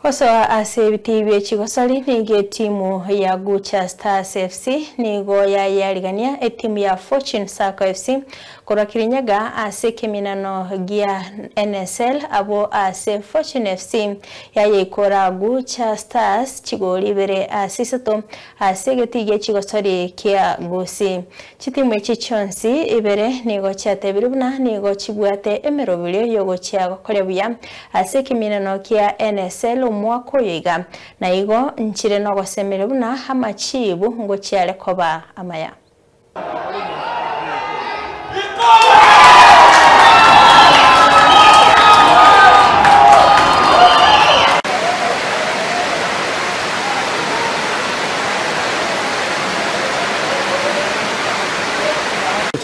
Kosoa ase bitibye chigosali nige timu ya Gucha Stars FC nigo ya yarigania etimu ya Fortune Sacco FC korwa Kirinyaga ase keminano gia NSL abo ase Fortune FC yayikora Gucha Stars chigoli bere ase isato ase getige chigosali kia Gusi. Chitimu echi chionsi ibere nigo chiatebirubuna nigo chibwate emerobiro yogochia gokore buya ase keminano kia NSL mwako yoiga na igo nchire no gosemere buna hamachibu ngo chiare koba amaya.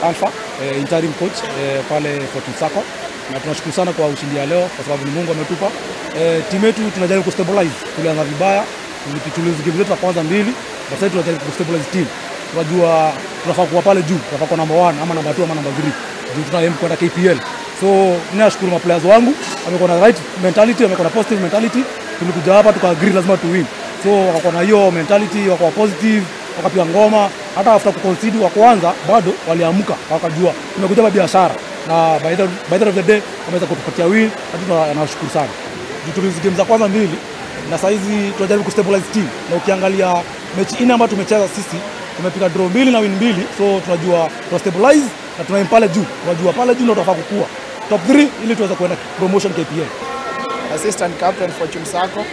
Alpha interim coach pale Fortune Sacco, na tunashukuru sana kwa ushindi ya leo kwa sababu ni Mungu ametupa. Timu yetu tunajaribu kustabilize, tulianza vibaya, tulizi game zetu za kwanza mbili, but sasa tunajaribu kustabilize team. Tunajua tunafaa kuwa pale juu, tunafaa kuwa number 1 ama number 2 ama number 3. Juu tuna aim kwenda KPL. So ninashukuru ma players wangu, wamekuwa na right mentality, wamekuwa na positive mentality. Tulikuja hapa tuka agree lazima tu win. So wakakuwa na hiyo mentality, wakakuwa positive, wakapiga ngoma. Hata after kuconcede wa kwanza bado waliamka, wakajua tumekuja kwa biashara. Na by the end of the day wameweza kutupatia win, na tunashukuru sana. Tulizi game za kwanza mbili na saizi tunajaribu kustabilize team, na ukiangalia mechi nne ambayo tumecheza sisi tumepiga draw mbili na win mbili, so tunajua tuna stabilize na tunaim pale juu, tunajua pale juu ndio tutafaa kukua top 3 ili tuweze kuenda promotion KPL. Assistant captain Fortune Sacco.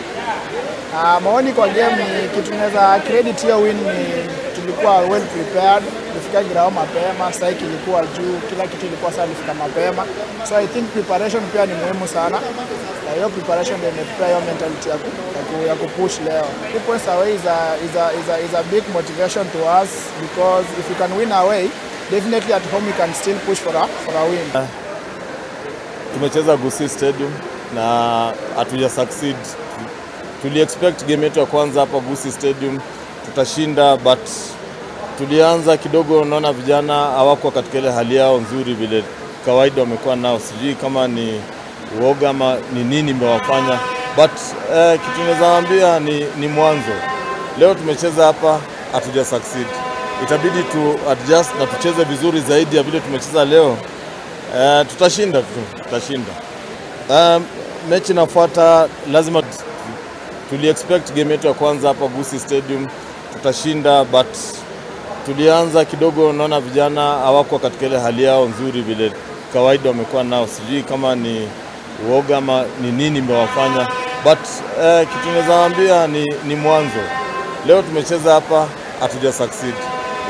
Maoni kwa game ni kitu tunaweza credit hiyo win ni tulikuwa well prepared, tulifika ground mapema, cycle ilikuwa juu, kila kitu ilikuwa sawa, tulifika mapema. So I think preparation pia ni muhimu sana. Na hiyo preparation ndio imetupea hiyo mentality ya kupush leo. 2 points away is a big motivation to us because if you can win away, definitely at home you can still push for a win. Tumecheza Gusii Stadium na hatuja succeed. Tuli expect game yetu ya kwanza hapa Gusii Stadium tutashinda, but tulianza kidogo, naona vijana hawakuwa katika ile hali yao nzuri vile kawaida wamekuwa nao. Sijui kama ni uoga ama ni nini imewafanya, but kitu naweza waambia ni mwanzo. Leo tumecheza hapa hatuja succeed, itabidi tu adjust na tucheze vizuri zaidi ya vile tumecheza leo. Tutashinda tu, tutashinda. Mechi inafuata lazima tuli expect game yetu ya kwanza hapa Gusii Stadium tutashinda, but tulianza kidogo, naona vijana hawakuwa katika ile hali yao nzuri vile kawaida wamekuwa nao. Sijui kama ni uoga ama ni nini imewafanya, but kitu naweza waambia ni mwanzo. Leo tumecheza hapa hatuja succeed,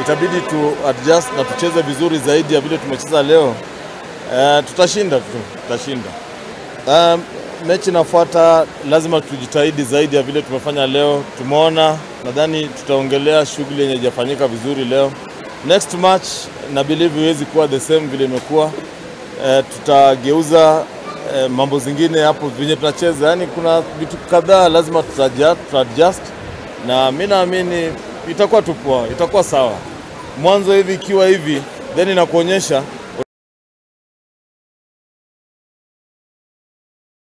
itabidi tu adjust na tucheze vizuri zaidi ya vile tumecheza leo. Tutashinda tu, tutashinda. Mechi inafuata lazima tujitahidi zaidi ya vile tumefanya leo. Tumeona, nadhani tutaongelea shughuli yenye haijafanyika vizuri leo. Next match na believe iwezi kuwa the same vile imekuwa. Tutageuza mambo zingine hapo venye tunacheza. Yani kuna vitu kadhaa lazima tuta-adjust, na mimi naamini itakuwa tu poa, itakuwa sawa. Mwanzo hivi ikiwa hivi then inakuonyesha